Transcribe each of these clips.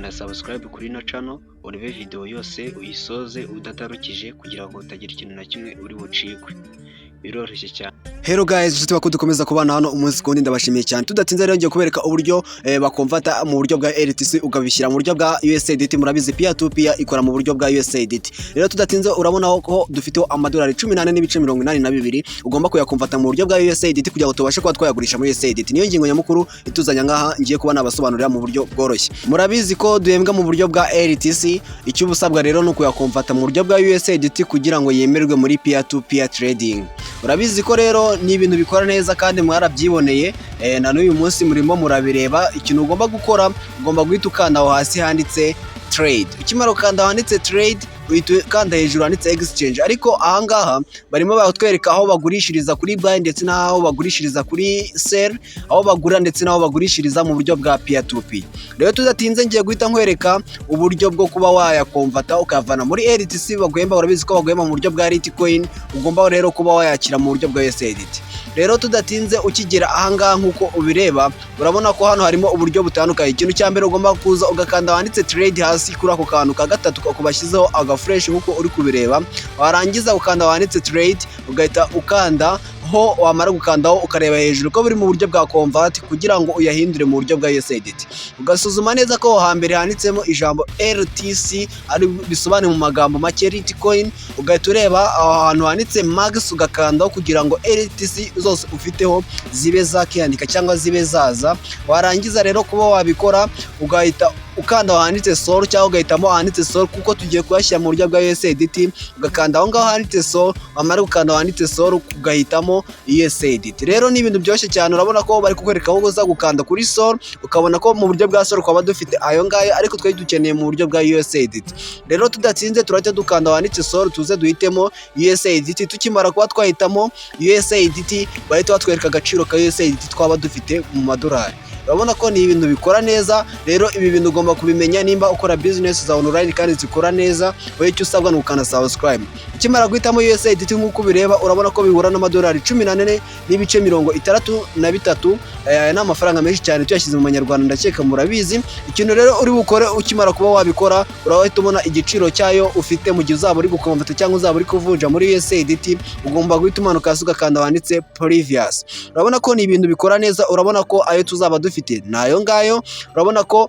Kanda subscribe kuri ino channel, urebe video yose uyisoze udatarukije kugira ngo utagira ikintu na kimwe uri bucikwe. Biroroshye cyane. Hello guys, inshuti bakuru dukomeza kubana hano umunsi kundi, ndabashimiye cyane. Tudatinze rero, ngiye kubereka uburyo bakonvata mu buryo bwa LTC ukabishyira mu buryo bwa USDT. Murabizi, peer to peer ikora mu buryo bwa USDT. Rero tudatinze, urabona ko dufiteho amadolari 14.82, ugomba kuyakonvata mu buryo bwa USDT kugira ngo tubashe kuba twayagurisha muri USDT. Niyo ngingo nyamukuru ituzanya ngaha, ngiye kuba nabasobanurira mu buryo bworoshye. Murabizi ko duhembwa mu buryo bwa LTC. Icyo ubusabwa rero ni ukuyakonvata mu buryo bwa USDT kugira ngo yemerwe muri peer to peer trading. Urabizi ko rero ni ibintu bikora neza kandi mwarabyiboneye, na n'uyu munsi murimo murabireba. Ikintu ugomba gukora, ugomba guhita ukanda aho hasi handitse trade. Ukimara gukanda aho handitse trade, uhita ukanda hejuru handitse exchange. Ariko ahangaha barimo baratwereka aho bagurishiriza kuri buy ndetse n'aho bagurishiriza kuri sell, aho bagura ndetse n'aho bagurishiriza mu buryo bwa peer to peer. Rero tudatinze, ngiye guhita nkwereka uburyo bwo kuba wayakonvata ukayavana muri LTC baguhemba. Urabizi ko baguhemba mu buryo bwa Litecoin, ugomba rero kuba wayakira mu buryo bwa USDT. Rero tudatinze, ukigera ahangaha nk'uko ubireba, urabona ko hano harimo uburyo butandukanye. Ikintu cya mbere, ugomba kuza ugakanda handitse trade hasi kuri ako kantu ka gatatu bashyizeho aga flèche nk'uko uri kubireba. Warangiza ukanda handitse trade, ugahita ukanda ho. Wamara gukandaho, ukareba hejuru ko biri mu buryo bwa convert kugira ngo uyahindure mu buryo bwa USDT. Ugasuzuma neza ko hambere handitsemo ijambo LTC, ari bisobanuye mu magambo make Litecoin. Ugahita ureba aho hantu handitse max, ugakandaho kugira ngo LTC zose ufiteho zibe zakiyandika cyangwa zibe zaza. Warangiza rero kuba wabikora, ugahita ukanda aho handitse sol cyangwa ugahitamo ahanditse sol, kuko tugiye kuyashyira mu buryo bwa USDT. Ugakanda aho ngaho handitse sol. Wamara gukanda aho handitse sol, ugahitamo USDT. Rero ni ibintu byoroshye cyane. Urabona ko bari kukwereka aho uza gukanda kuri sol, ukabona ko mu buryo bwa sol twaba dufite ayo ngayo, ariko twari dukeneye mu buryo bwa USDT. Rero tudatsinze, turahita dukanda aho handitse sol, tuze duhitemo USDT. Tukimara kuba twahitamo USDT, bahita batwereka agaciro ka USDT twaba dufite mu madolari. Urabona ko ni ibintu bikora neza. Rero ibi bintu ugomba kubimenya nimba ukora business za online kandi zikora neza. Wowe icyo usabwa ni ukanda subscribe. Ukimara guhitamo USDT nk'uko ubireba, urabona ko bihura n'amadolari 14.63. Aya ni amafaranga menshi cyane tuyashyize mu manyarwanda, ndakeka murabizi. Ikintu rero uri bukore ukimara kuba wabikora, urahita ubona igiciro cyayo ufite mu gihe uzaba uri gukonvata cyangwa uzaba uri kuvunja muri USDT. Ugomba guhita umanuka hasi ugakanda wanditse previous. Urabona ko ni ibintu bikora neza. Urabona ko ayo tuzaba dufite ni ayo ngayo. Urabona ko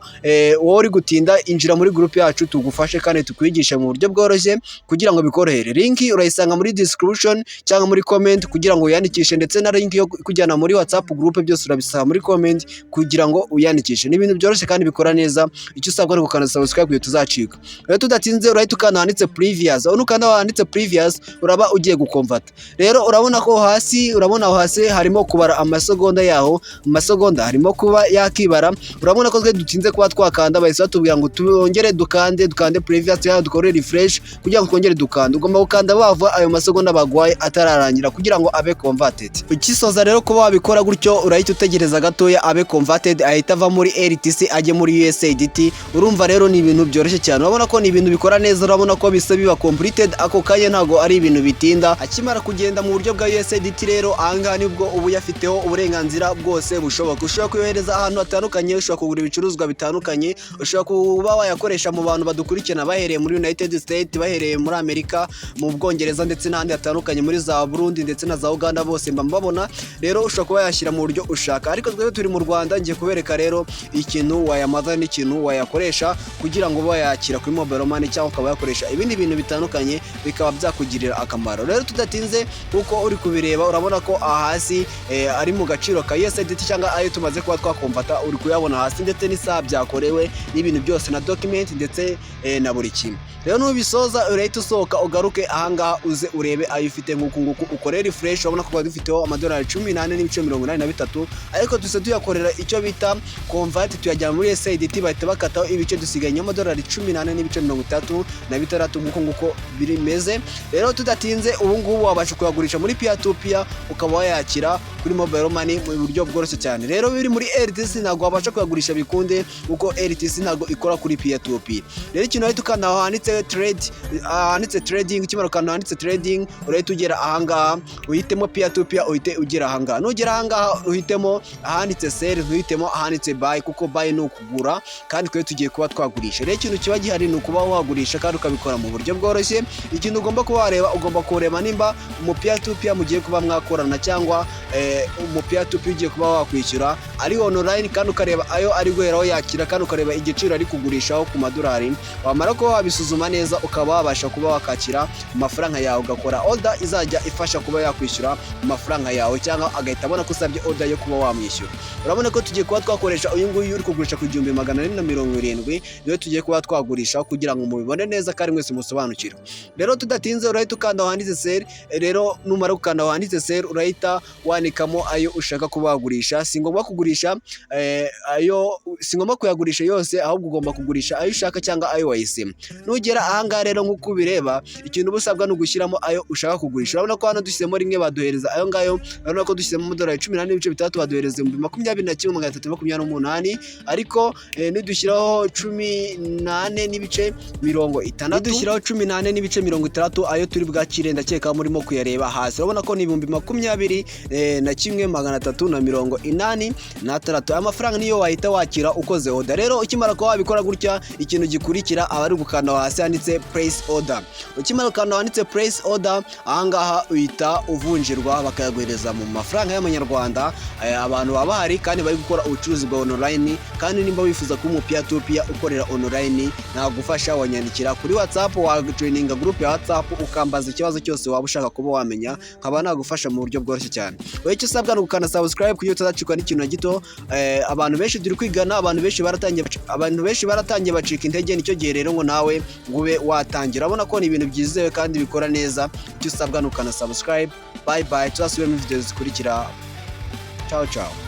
wowe uri gutinda, injira muri group yacu tugufashe kandi tukwigishe mu buryo bworoshye kugira ngo bikorohere. Link urayisanga muri description cyangwa muri comment kugira ngo wiyandikishe, ndetse na link yo kujyana muri WhatsApp group, byose urabisanga muri comment kugira ngo uyandikishe. Ni ibintu byoroshye kandi bikora neza. Icyo usabwa ni gukanda subscribe kugira tuzacika. Rero tudatinze, urahita ukanda handitse previous. Aho nukanda handitse previous, uraba ugiye gukonvata. Rero urabona ko hasi, urabona aho hasi harimo kubara amasegonda yaho, amasegonda harimo kuba yakibara. Urabona ko twe dutinze kuba twakanda, bahise batubwira ngo twongere dukande previous cyangwa dukore refresh kugira ngo twongere dukande. Ugomba gukanda bava ayo masegonda baguhaye atararangira kugira ngo abe converted. Ukisoza rero kuba wabikora gutyo, urahita utegereza gatoya abe converted, ahita ava muri LTC ajye muri USDT. Urumva rero ni ibintu byoroshye cyane. Urabona ko ni ibintu bikora neza. Urabona ko bisa biba completed ako kanya, ntago ari ibintu bitinda. Akimara kugenda mu buryo bwa USDT rero, ahangaha nibwo uba uyafiteho uburenganzira bwose bushoboka. Ushobora kuyohereza ahantu hatandukanye, ushobora kugura ibicuruzwa bitandukanye, ushobora kuba wayakoresha mu bantu badukurikirana bahereye muri United States, bahereye muri Amerika, mu Bwongereza ndetse n'ahandi hatandukanye, muri za Burundi ndetse na za Uganda, bose mba mbabona. Rero ushobora kuba yashyira mu buryo ushaka, ariko twebwe turi mu Rwanda. Ngiye kubereka rero ikintu wayamaza n'ikintu wayakoresha kugira ngo ube wayakira kuri mobile money cyangwa ukaba wayakoresha ibindi bintu bitandukanye, bikaba byakugirira akamaro. Rero tudatinze, kuko uri kubireba, urabona ko aha hasi ari mu gaciro ka USDT cyangwa ayo tumaze kuba twakomvata, uri kuyabona hasi, ndetse n'isaha byakorewe n'ibintu byose na document ndetse na buri kimwe. Rero nubisoza, urahita usohoka ugaruke ahangaha, uze urebe ayo ufite nk'uku nguku, ukore refresh. Urabona ko dufiteho amadolari 14.83, ariko duhise tuyakorera icyo bita convert, tuyajyana muri USDT, bahita bakataho ibice, dusigaye amadolari 14.66 nk'uko nguko bimeze. Rero tudatinze, ubu ngubu wabasha kuyagurisha muri peer to peer, ukaba wayakira kuri mobile money mu buryo bworoshye cyane. Rero biri muri LTC ntabwo wabasha kuyagurisha bikunde, kuko LTC ntabwo ikora kuri peer to peer. Rero ikintu uhita ukanda aho handitse trade, handitse trading. Ukimara ukanda handitse trading, urahita ugera ahangaha, uhitemo peer to peer, uhite ugera ahangaha. Nugera ahangaha, uhitemo ahanditse sell, ntuhitemo ahanditse buy, kuko buy ni ukugura kandi twe tugiye kuba twagurisha. Rero ikintu kiba gihari ni ukuba wagurisha kandi ukabikora mu buryo bworoshye. Ikintu ugomba kuba wareba, ugomba kureba nimba umu peer to peer mugiye kuba mwakorana cyangwa umu peer to peer ugiye kuba wakwishyura ari online, kandi ukareba ayo ari guheraho yakira, kandi ukareba igiciro ari kugurishaho ku madolari. Wamara kuba wabisuzuma neza, ukaba wabasha kuba wakakira amafaranga yawe, ugakora order izajya ifasha kuba yakwishyura amafaranga yawe, cyangwa agahita abona ko usabye order yo kuba wamwishyura. Urabona ko tugiye kuba twakoresha uyu nguyu uri kugurisha ku 1470, niwe tugiye kuba twagurisha kugira ngo mubibone neza kandi mwese musobanukirwe. Rero tudatinze, urahita ukanda aho handitse sell. Rero numara gukanda aho handitse sell, urahita wandikamo ayo ushaka kuba wagurisha. Si ngombwa kugurisha ayo, si ngombwa kuyagurisha yose, ahubwo ugomba kugurisha ayo ushaka cyangwa ayo wahisemo. Nugera ahangaha rero, nk'uko ubireba, ikintu uba usabwa ni ugushyiramo ayo ushaka kugurisha. Urabona ko hano dushyizemo rimwe baduhereza ayo ngayo. Urabona ko dushyizemo amadolari 14.6, baduhereza 21,328. Ariko nidushyiraho 14.60, nidushyiraho 14.60, ayo turi bwakire ndakeka murimo kuyareba hasi. Urabona ko ni 21,386. Aya mafaranga niyo wahita wakira ukoze order. Rero ukimara kuba wabikora gutya, ikintu gikurikira aba ari gukanda hasi handitse place order. Ukimara gukanda handitse place order, ahangaha uhita uvunjirwa bakayaguhereza mu mafaranga y'amanyarwanda. Abantu baba bahari kandi bari gukora ubucuruzi bwa online. Kandi nimba wifuza kuba umu peer to peer ukorera online, nagufasha. Wanyandikira kuri WhatsApp, wajoininga group ya WhatsApp, ukambaza ikibazo cyose waba ushaka kuba wamenya, nkaba nagufasha mu buryo bworoshye cyane. Wowe icyo usabwa ni ugukanda subscribe kugira utazacikwa n'ikintu na gito. Abantu benshi turi kwigana, abantu benshi baratangiye bacika intege. Nicyo gihe rero ngo nawe ngo ube watangira. Urabona ko ni ibintu byizewe kandi bikora neza. Icyo usabwa ni ukanda subscribe. Bye bye, tuzasubire muri video zikurikira. Ciao ciao.